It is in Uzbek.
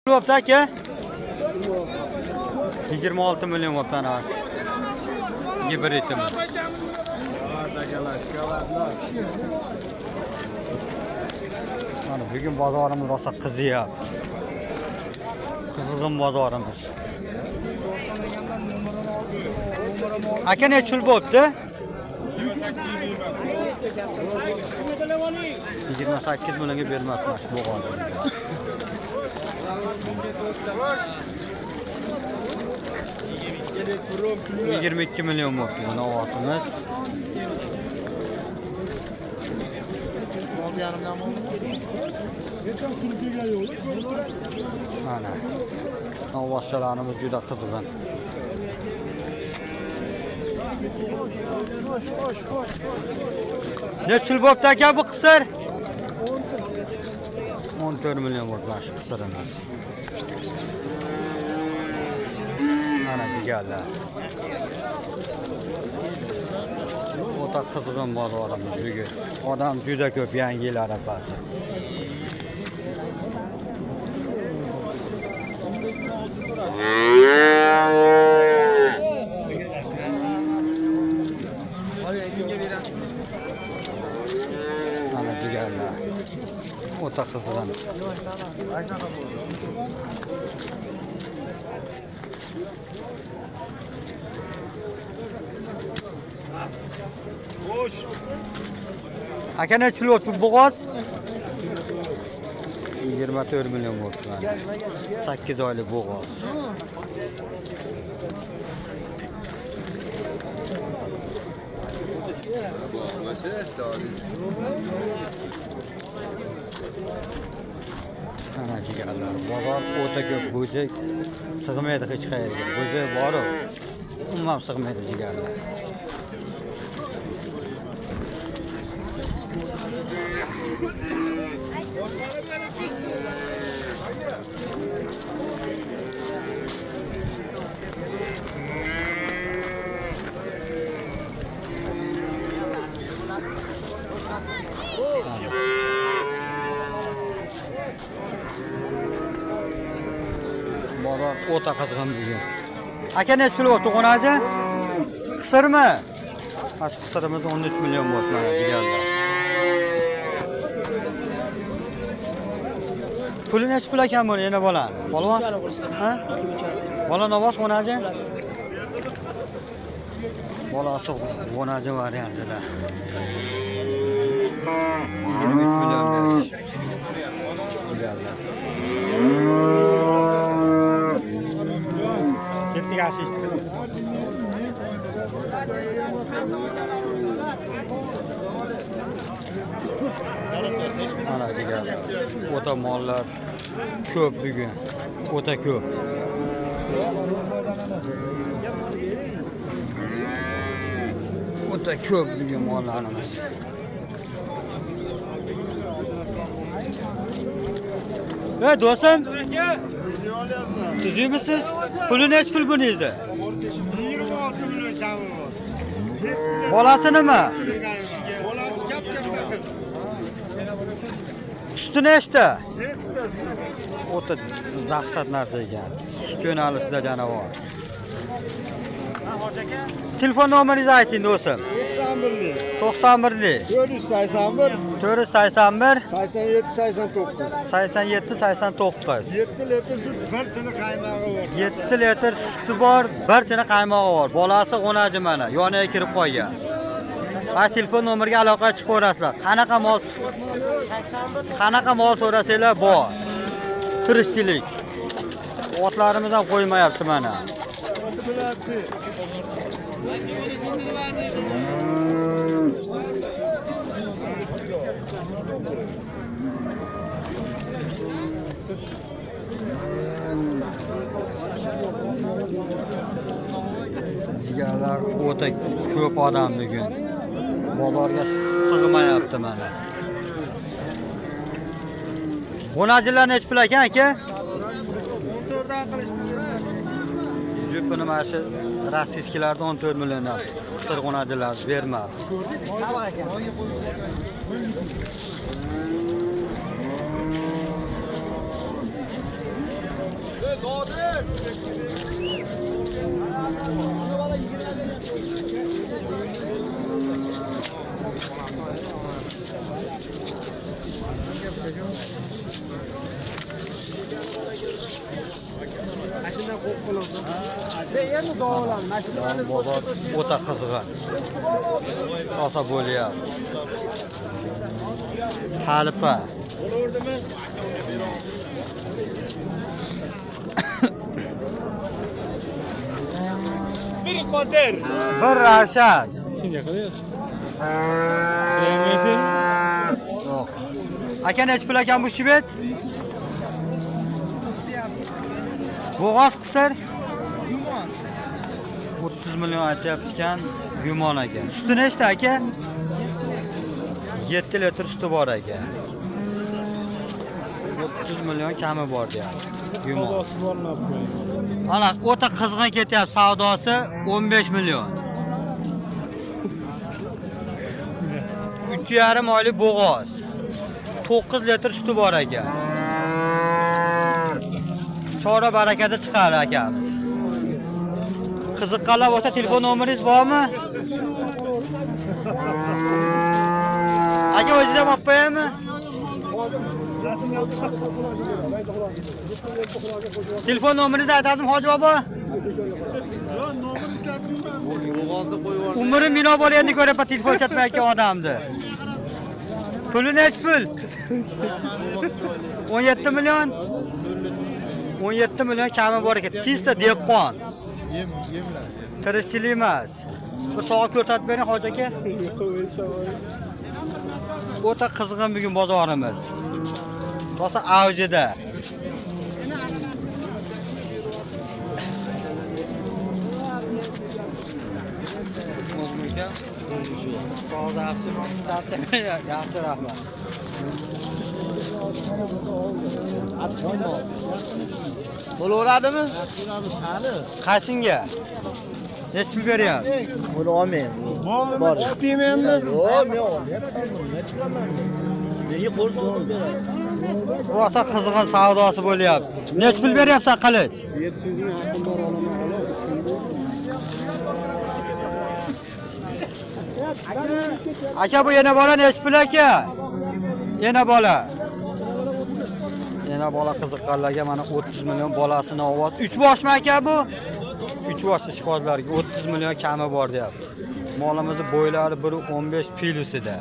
Bo'pti aka? 26 million bo'pti ana shu. Gibridimiz. Mana bugun bozorimiz rosa qiziyapti. Qizg'in bozorimiz. Aka necha pul bo'pti? 28 millionga bermabdi mana shu bo'g'ozni. 22 million bo'pti bu novvosimiz. Mana novvoschalarimiz juda qizg'in. Necha pul bo'pti aka bu qisir? 14 million bo'ldi mana shu qisirimiz. Mana jigarlar. O'ta qizg'in bozorimiz bugun. Odam juda ko'p yangi yil arafasi. Mana jigarlar. O'ta qizg'in. Aka necha pul bo'ldi bo'g'oz? 24 million bo'ldi mana. 8 oylik bo'g'oz. Mana jigarlar, bozor o'ta ko'p, bo'zak sig'maydi hech qayerga. Bo'zak bor-u, umuman sig'maydi jigarlar. Bozor o'ta qizg'in bugun. Aka necha pul bo'ldi qo'nachi? Qisirmi? Mana shu qisirimiz 13 million bo'ldi mana jigarlar. Puli necha pul ekan buni yana bolani? Polvon? Ha? Bola navoz qo'nachi? Bolasi qo'nachi variantida. 23 million berish. Jigarlar. Ketdik ashi ishni qilib. Mana jigarlar. O'ta mollar ko'p bugun. O'ta ko'p. O'ta ko'p bugun mollarimiz. Ey do'stim, tuzukmisiz? Puli necha pul buningizni? 26 million kami bor. Bolasi nima? Bolasi kap-katta qiz. Suti nechta? 7 ta. O'ta dahshat narsa ekan. Sut yo'nalishida janivor. Telefon nomeringizni ayting do'stim. 91lik, 91lik 481, 481 87 89. 87 89. 7 litr sut, bir chini qaymog'i bor. 7 litr suti bor, bir chini qaymog'i bor. Bolasi g'onaji mana, yoniga kirib qolgan. Mana telefon nomeriga aloqa chiqaverasizlar. Qanaqa mol? Qanaqa mol so'rasanglar bor. Tirikchilik. Otlarimiz ham qo'ymayapti mana. Jigarlar o'ta ko'p odam bugun. Bozorga sig'mayapti mana. G'onajilar necha pul ekan aka? 14 dan qilishdi. Jupini mana shu rossiyskilarda 14 milliondan qisir g'onajilar bermadi. Bozor o'ta qizg'in. Rosa bo'lyapti. Xalipa. Bir qodir. Bir Ravshan. Shunga qilyapsiz. Yo'q. Aka nechi pul ekan bu shibet? Bo'g'oz qisir. 30 million aytyapti ekan, yumon ekan. Suti nechta aka? 7 litr suti bor ekan. 30 million kami bor deyapti. Yumon. Ana o'ta qizg'in ketyapti savdosi 15 million. 3,5 oylik bo'g'oz. 9 litr suti bor ekan. Chora barakada chiqadi akamiz. Qiziqqanlar bo'lsa telefon nomeringiz bormi? Aka o'zingiz ham olib qo'yaymi? Telefon nomeringizni aytasizmi Hoji bobo? Umrim bino bo'lib endi ko'ryapman telefon ishlatmayotgan odamni. Puli nech pul? 17 million. 17 million kami bor ekan. Chista dehqon. Tirishchilik emas. Bir soat ko'rsatib bering Hoji aka. O'ta qizg'in bugun bozorimiz. Rosa avjida. Yaxshi, rahmat. Bo'laveradimi? Qaysinga? Necha pul beryapsiz? Buni olmayman. Bor. Chiqdingmi endi? Yo'q, men olmayman. Nega qo'l solib beradi? Rosa qizg'in savdosi bo'lyapti. Necha pul beryapsan qilich? 700 ming haqqim bor olaman xolos. Aka bu yana bola necha pul aka? Yana bola. Yana bola qiziqqanlarga mana 30 million bolasini ovoz. 3 boshmi aka bu? 3 bosh ishqozlarga 30 million kami bor deyapti. Molimizni bo'ylari 1.15 plusida.